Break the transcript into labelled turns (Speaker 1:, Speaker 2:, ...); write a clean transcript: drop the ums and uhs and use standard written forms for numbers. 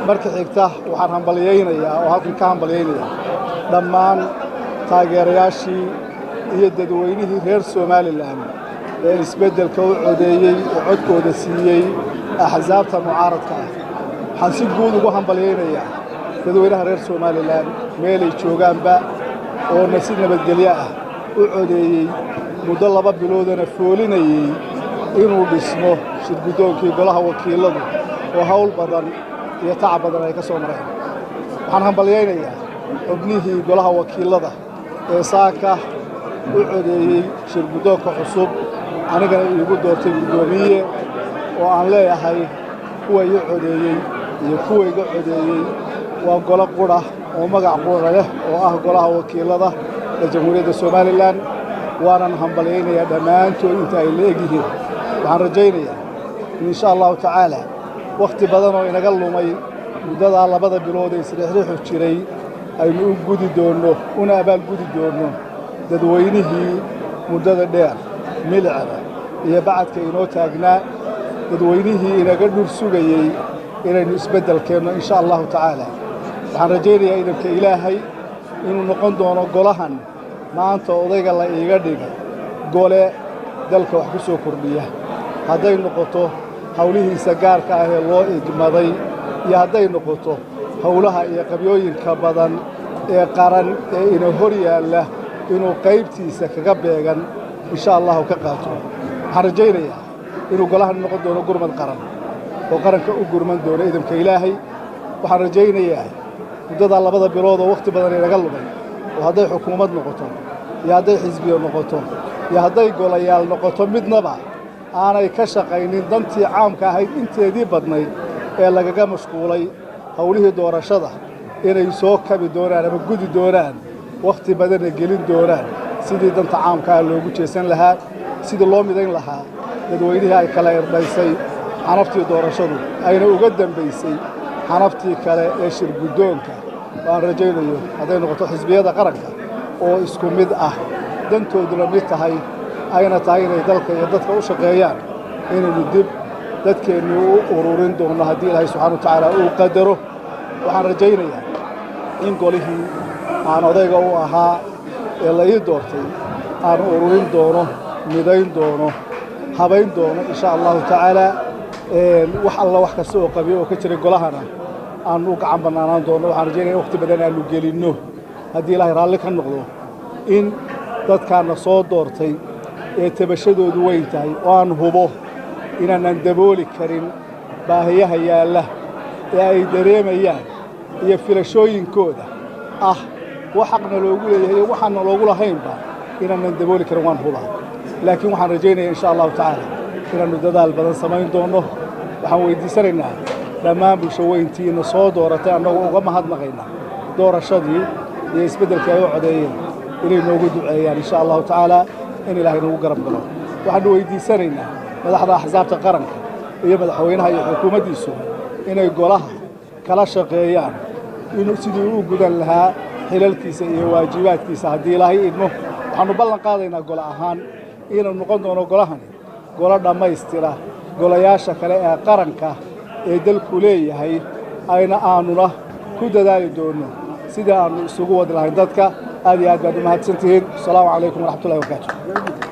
Speaker 1: Marka xigta, waxaan hambalyaynayaa oo halkan ka hambalyaynayaa dhammaan taageerayaashii iyo dadweynihii reer Somalilan ee isbeddelka u codeeyey ee codkooda siiyey axsaabta mucaaradka ah. Waxaan si guud ugu hambalyaynayaa dadweynaha reer Somalilan meelay joogaanba oona si nabadgelyo ah u codeeyey, muddo 2 biloodana foolinayey inuu dhismo shirguddoonkii golaha wakiilladu oo hawl badan iyo tacab badan ay ka soo mareen. Waxaan hambalyaynayaa xubnihii golaha wakiillada ee saaka u codeeyey shirguddoonka cusub, anigana iigu doortay guddoomiye, oo aan leeyahay kuwa ii codeeyey iyo kuwa iga codeeyey waa golo qudha oo magac qudha leh oo ah golaha wakiillada ee Jamhuuriyadda Somalilan, waanan hambalyaynayaa dhammaantood inta ay la eg yihiin. Waxaan rajaynayaa in insha Allahu tacaala wakhti badan oo inaga lumay muddadaa 2da bilood ee isriixriixu jiray aynu u gudi doonno una abaalgudi doonno dadweynihii muddada dheer milicda iyo bacadka inoo taagnaa, dadweynihii inaga dhur sugayey inaynu isbeddel keenno insha Allahu tacaala. Waxaan rajaynayaa idinka Ilaahay inuu noqon doono golahan maanta odayga la iiga dhigay gole dalka wax ku soo kordhiya, hadday noqoto hawlihiisa gaarka ah ee loo igmaday iyo hadday noqoto howlaha iyo qabyooyinka badan ee qaran ee ina hor yaalla inuu qaybtiisa kaga beegan insha Allahu ka qaato. Waxaan rajaynayaa inuu golahan noqon doono gurmad qaran oo qaranka u gurman doono idamka Ilaahay. Waxaan rajaynayaa muddadaa 2da bilood oo wakhti badan inaga lumay oo hadday xukuumad noqoto iyo hadday xisbiyo noqoto iyo hadday golayaal noqoto midnaba aanay ka shaqaynin dantii caamka ahayd inteedii badnayd ee lagaga mashquulay howlihii doorashada, inay soo kabi doonaan ama gudi doonaan, wakhti badanna gelin doonaan sidii danta caamkaa loogu jeesan lahaa, sidii loo midayn lahaa dadweynihii ay kala irdhaysay xanaftii doorashadu ayna uga dembaysay xanaftii kale ee shirguddoonka. Waan rajaynayo hadday noqoto xisbiyada qaranka oo isku mid ah, dantooduna mid tahay, ayna tahay inay dalka iyo dadka u shaqeeyaan, inaynu dib dadkeennu u ururin doonno haddii Ilaahay subxana wa tacaala uu qadaro. Waxaan rajaynayaa in golihii aan odayga u ahaa ee la ii doortay aan ururin doono, midayn doono, habayn doono insha Allahu tacaala, wax alla wax kasta oo qabiyo oo ka jiray golahana aan u gacan bannaanaan doono. Waxaan rajaynaya in wakhti badan aanu gelinno haddii Ilaahay raalli ka noqdo in dadkaana soo doortay ee tabashadoodu weyn tahay oo aan hubo inaanaan dabooli karin baahiyaha yaalla ee ay dareemayaan iyo filashooyinkooda ah, wax xaqna loogu leeyahay iyo waxaanna loogu lahaynba inaanan dabooli karin waan hubaa, laakiin waxaan rajaynaya insha Allahu tacaala inaannu dadaal badan samayn doonno. Waxaan weyddiisanaynaa dhammaan bulsho weyntiina soo dooratay, annagoo uga mahadnaqayna doorashadii iyo isbeddelkii ay u codeeyeen, inay noogu duceeyaan insha Allahu tacaala in Ilaahay nagu garab galo. Waxaannu weyddiisanaynaa madaxda axsaabta qaranka iyo madaxweynaha iyo xukuumaddiisu inay golaha kala shaqeeyaan inuu sidii u gudan lahaa xilalkiisa iyo waajibaadkiisa haddii Ilaahay idmo. Waxaannu ballan qaadaynaa gole ahaan inuu noqon doono golahani golo dhammaystira golayaasha kale ee qaranka ee dalku leeyahay, ayna aanuna ku dadaali doonno sidii aannu isugu wadi lahayn dadka. Aad iyo aad baad u mahadsan tihiin. Asalaamu calaykum waraxmatullahi wabarakaatu.